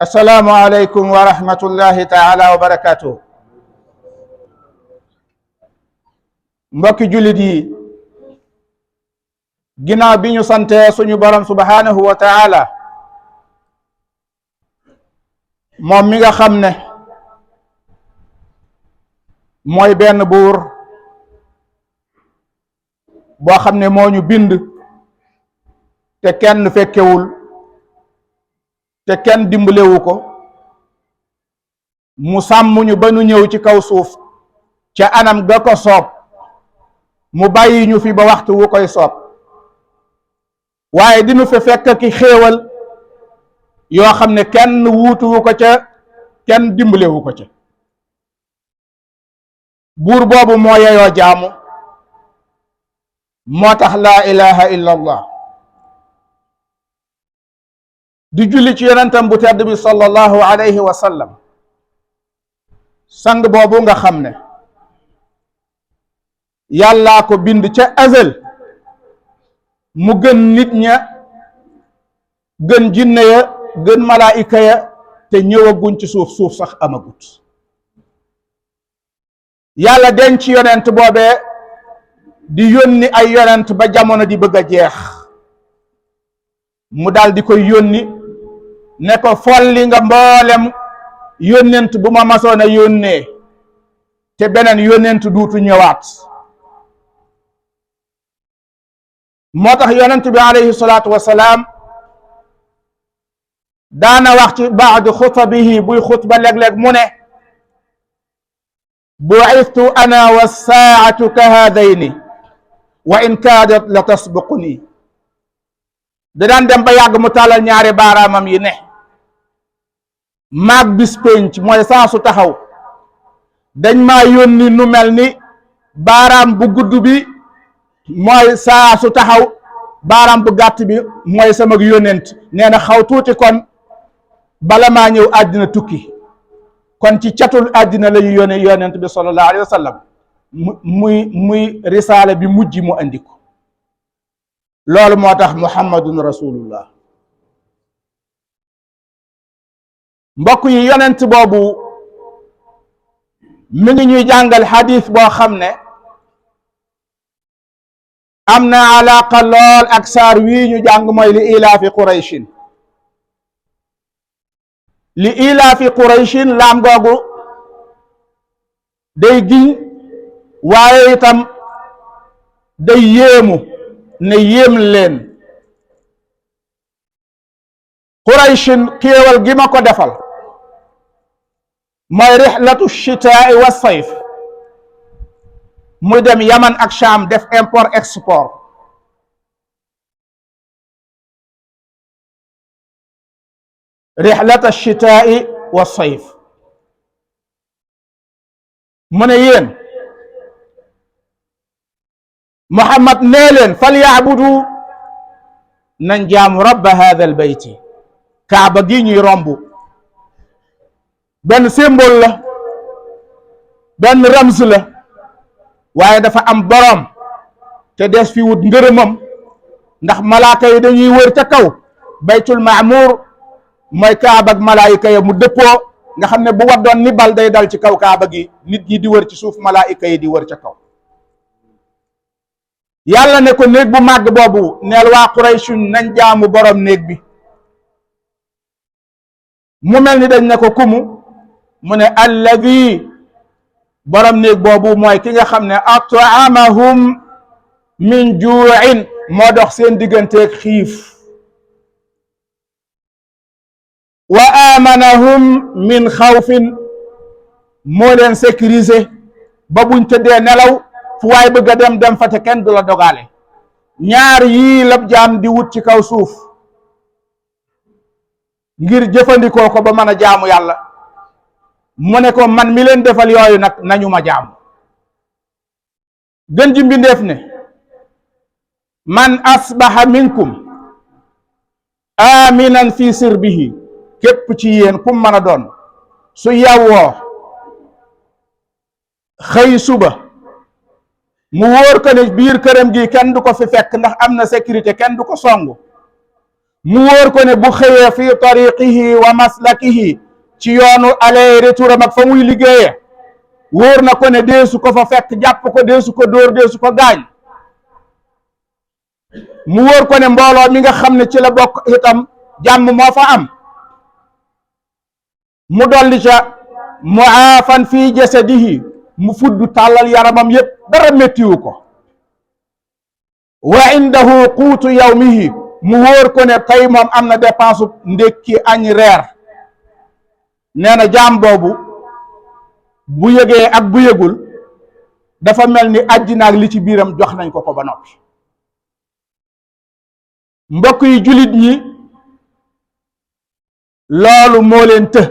السلام عليكم ورحمة الله تعالى وبركاته. mbokki jullit yi ginnaaw bi ñu sante suñu borom subhanahu wa taala moom mi nga xam ne mooy benn buur boo xam ne moo ñu bind te kenn fekkewul te kenn dimbalewu ko mu sàmm ñu ba nu ñëw ci kaw suuf ca anam ga ko soob mu bàyyi ñu fi ba waxtu wu koy soob waaye dinu fi fekk ki xéewal yoo xam ne kenn wuutuwu ko ca kenn dimbalewu ko ca buur boobu moo yeyoo jaamu moo tax laa ilaha illa allah di julli ci yonentam bu tedd bi sallallahu alayhi wa sallam sang boobu nga xam ne yàllaa ko bind ca azal mu gën nit ña gën jinne ya gën malaayika ya te ñëwaguñ ci suuf sax amagut yàlla denc yonent boobee di yónni ay yonent ba jamono di bëgg a jeex mu dal di koy yónni ne ko folli nga mboolem yónnent bu ma masoon a yónnee te beneen yónnent duutu ñëwaat moo tax yonent bi alayhi salaatu wasalaam daana wax ci baadu xutabihi buy xutba léeg-léeg mu ne bu'ithtu ana wa saa'atu ka haadayni wa in kaadat la tasbuquni da daan dem ba yàgg mu tàllal ñaari baaraamam yi ne maag bis pénc mooy saa su taxaw dañ maa yónni nu mel ni baaraam bu gudd bi mooy saa su taxaw baaraam bu gàtt bi mooy sama yónent nee na xaw tuuti kon bala maa ñëw àddina tukki kon ci catul àddina la ñu yónne yónent bi sallallahu alayhi wa sallam muy risaale bi mujj mu andi ko loolu moo tax muhammadun rasulullah mbokk yi yonent boobu mi ngi ñuy jàngal xadis boo xam ne am na alaqa lool ak saar wii ñu jàng mooy li ilaafi qurayshin li ilaafi qurayshin laam googu day giñ waaye itam day yéemu ne yéem leen qurayshin kéewal gi ma ko defal mooy rixlatu chitaai wa sayf muy dem yaman ak Sham def import export rixlata chitaai wa sayf mu ne yéen Muhammad nee leen fal yaabudu nañ jaamu rabba hada al bayti kaaba gi ñuy romb benn symbole la benn ramz la waaye dafa am boroom te des fi wut ngërëmam ndax malaaka yi dañuy wër ca kaw baytul maamuur mooy kaaba ak malaayika ya mu dëppoo nga xam ne bu waddoon ni bal day dal ci kaw kaaba gi nit ñi di wër ci suuf malaayika yi di wër ca kaw yàlla ne ko néeg bu màgg boobu neel waa Quraysh nañ jaamu boroom néeg bi mu mel ni dañ ne ko kumu mu ne alladi boroom néeg boobu mooy ki nga xam ne at'amahum min juu'in moo dox seen digganteeg xiif wa amanahum min xawfin moo leen sécuriser ba buñ tëddee nelaw fu waay bëgg a dem fa te kenn du la dogale ñaar yii lab jaam di wut ci kaw suuf ngir jëfandikoo ko ba mën a jaamu yàlla mu ne ko man mi leen defal yooyu nag nañu ma jaamu gën ji mbindeef ne man asbaha minkum aminan fi sirbihi képp ci yéen kum mën a doon su yawwoo xëy suba mu wóor ko ne biir këram gi kenn du ko fi fekk ndax am na sécurité kenn du ko songu mu wóor ko ne bu xëyee fi tariqihi wa maslakihi ci yoonu aller retour am ak fa muy liggéeyee wóor na ko ne deesu ko fa fekk jàpp ko deesu ko dóor deesu ko gaañ mu wóor ko ne mbooloo mi nga xam ne ci la bokk itam jàmm moo fa am mu dolli ca muaafan fi jasadihi mu fudd tàllal yaramam yépp dara méttiwu ko wa indahu quutu yawmihi mu wóor ko ne tey moom am na dépense ndékki añ reer nee na jaam boobu bu yëgee ak bu yëgul dafa mel ni àddina ak li ci biiram jox nañ ko ko ba noppi mbokk yi jullit ñi loolu moo leen të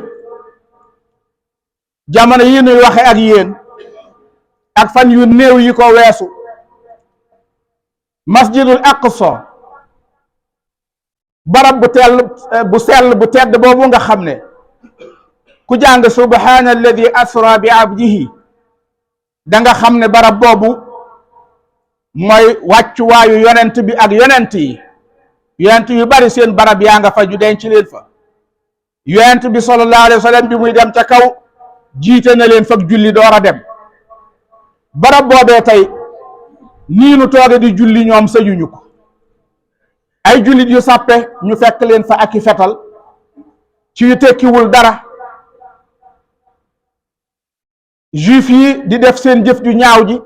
jamono yi nuy waxe ak yéen ak fan yu néew yi ko weesu masjidul aqsa barab bu sell bu tedd boobu nga xam ne ku jàng subhaana alladi asra bi abdihi da nga xam ne barab boobu mooy wàccuwaayu yonent bi ak yonent yi yonent yu bari seen barab yaa nga fa ju denc leen fa yonent bi sallallahu alayhi wa sallam bi muy dem ca kaw jiite na leen fag julli door a dem barab boobee tey nii nu tooge di julli ñoom sëjuñu ko ay jullit yu sàppe ñu fekk leen fa ak i fetal ci yu tekkiwul dara juif yi di def seen jëf ju ñaaw ji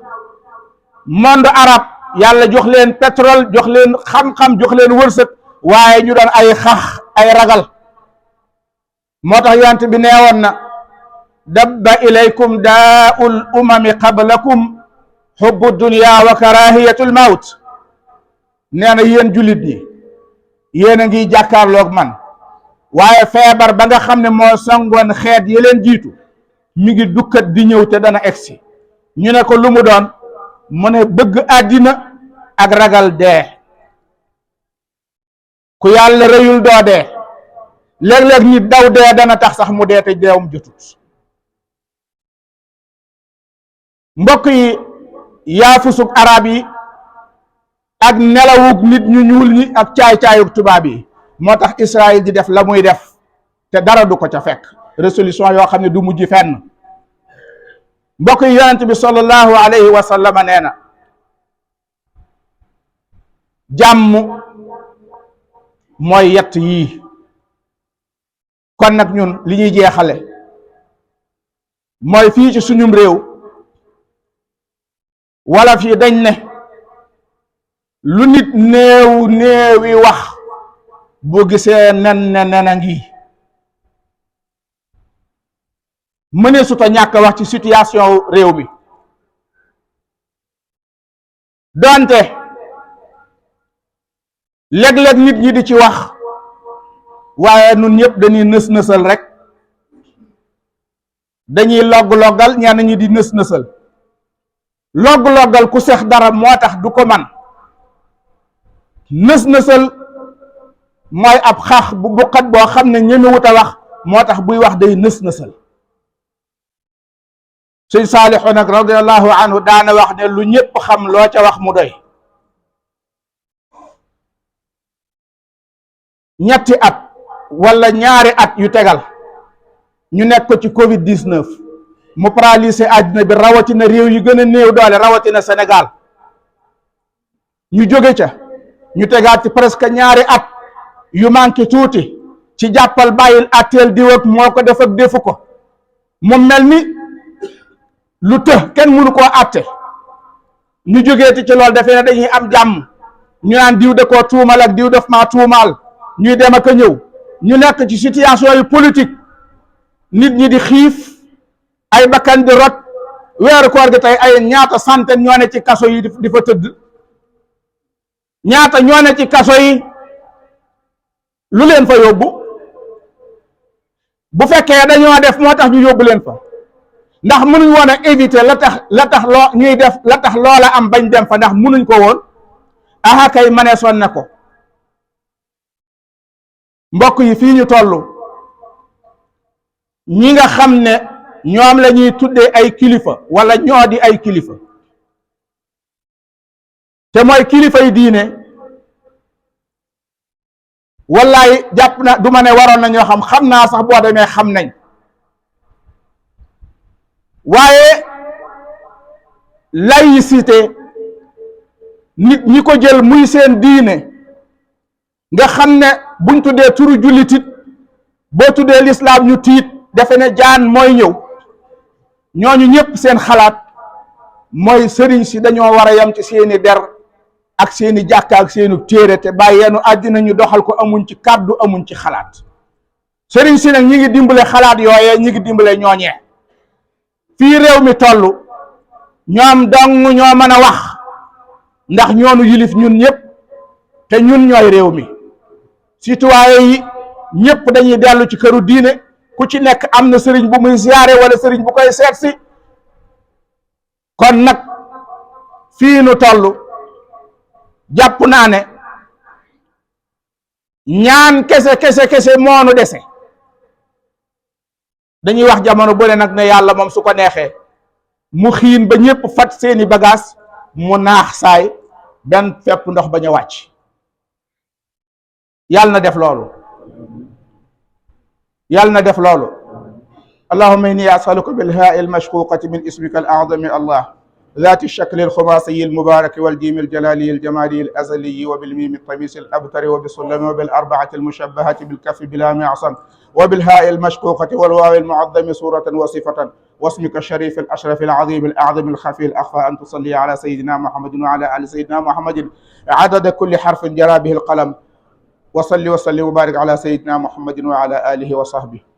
monde arabe yàlla jox leen pétrole jox leen xam-xam jox leen wërsëg waaye ñu doon ay xax ay ragal moo tax yonent bi neewoon na dabba ilaykum daa'ul umami qablakum hubbu dunya wa karahiyatul mawt nee na yéen jullit ñi yéen a ngi jàkkaarloog man waaye feebar ba nga xam ne moo songoon xeet yi leen jiitu mi ngi dukkat di ñëw te dana egsi ñu ne ko lu mu doon mu ne bëgg àddina ak ragal dee ku yàlla rëyul doo dee léeg-léeg nit daw dee dana tax sax mu dee te deewum jotut mbokk yi yaafusug arab yi ak nelawug nit ñu ñuul ñi ak caay-caayug tubaab yi moo tax Israël di def la muy def te dara du ko ca fekk résolution yoo xam ne du mujj fenn mbokk yi yonent bi sallallahu alayhi wa sallam nee na jàmm mooy yett yii kon nag ñun li ñuy jeexale mooy fii ci suñum réew wala fii dañ ne lu nit néewi wax bu gisee nen a ngi mënee suta ñàkk wax ci situation réew mi donte léeg-léeg nit ñi di ci wax waaye nun ñëpp dañuy nës-nësal rek dañuy logg-loggal ñenn ñi di nës-nësal logg-loggal ku seex dara moo tax du ko man nës-nësal mooy ab xaax bu buqat boo xam ne ñemewut a wax moo tax buy wax day nës-nësal sëñ Saalixu nag radiallahu anhu daana wax ne lu ñëpp xam loo ca wax mu doy ñetti at wala ñaari at yu tegal ñu nekk ko ci Covid 19 mu paralysé àddina bi rawatina réew yi gën a néew doole rawatina Sénégal ñu jóge ca ñu tegaat ci presque ñaari at yu manqué tuuti ci jàppal bàyyil atteel diw ak moo ko def ak defu ko mu mel ni lu të kenn mënu koo atte ñu jógeeti ci loolu dafee ne dañuy am jàmm ñu naan diw de koo tuumal ak diw def maa tuumaal ñuy dem ak a ñëw ñu nekk ci situation yu politique nit ñi di xiif ay bakkan di rot weeru koor gi tey ay ñaata centaine ñoo ne ci kaso yi di fa tëdd ñaata ñoo ne ci kaso yi lu leen fa yóbbu bu fekkee dañoo def moo tax ñu yóbbu leen fa ndax mënuñ woon a éviter la tax loo ñuy def la tax loola am bañ dem fa ndax mënuñ ko woon aha kay mënee son na ko mbokk yi fii ñu toll ñi nga xam ne ñoom la ñuy tuddee ay kilifa wala ñoo di ay kilifa te mooy kilifa yi diine wallaay jàpp na du ma ne waroon nañoo xam naa sax boo demee xam nañ, waaye laïcité nit ñi ko jël muy seen diine nga xam ne buñ tuddee turu jullitit boo tuddee lislaam ñu tiit defe ne jaan mooy ñëw. ñooñu ñëpp seen xalaat mooy sëriñ si dañoo war a yam ci seeni der ak seeni jàkka ak seeni téere te bàyyeenu àddina ñu doxal ko, amuñ ci kàddu amuñ ci xalaat. sëriñ si nag ñi ngi dimbale xalaat yooyee, ñi ngi dimbale ñooñee. fii réew mi toll ñoom dong ñoo mën a wax ndax ñoonu yilif ñun ñëpp te ñun ñooy réew mi. citoyen yi ñëpp dañuy dellu ci këru diine, ku ci nekk am na sëriñ bu muy ziyaare wala sëriñ bu koy seet si. kon nag fii nu toll jàpp naa ne ñaan kese moonu dese. dañuy wax jamono bu ne nag ne yàlla moom su ko neexee mu xiin ba ñëpp fat seeni bagage mu naax saay benn fepp ndox bañ a wàcc. yàlla na def loolu, yàlla na def loolu. allahumma inni as'aluka bilhaai almashquqati min ismika al-a'zami allah ذات الشكل الخماسي المبارك والجيم الجلالي الجمالي الأزلي وبالميم الطميس الأبتر وبالسلم وبالأربعة المشبهة بالكف بلا معصم وبالهاء المشقوقة والواو المعظم صورة وصفة واسمك الشريف الأشرف العظيم الأعظم الخفي الأخفى أن تصلي على سيدنا محمد وعلى آل سيدنا محمد عدد كل حرف جرى به القلم وصلي وسلم وبارك على سيدنا محمد وعلى آله وصحبه.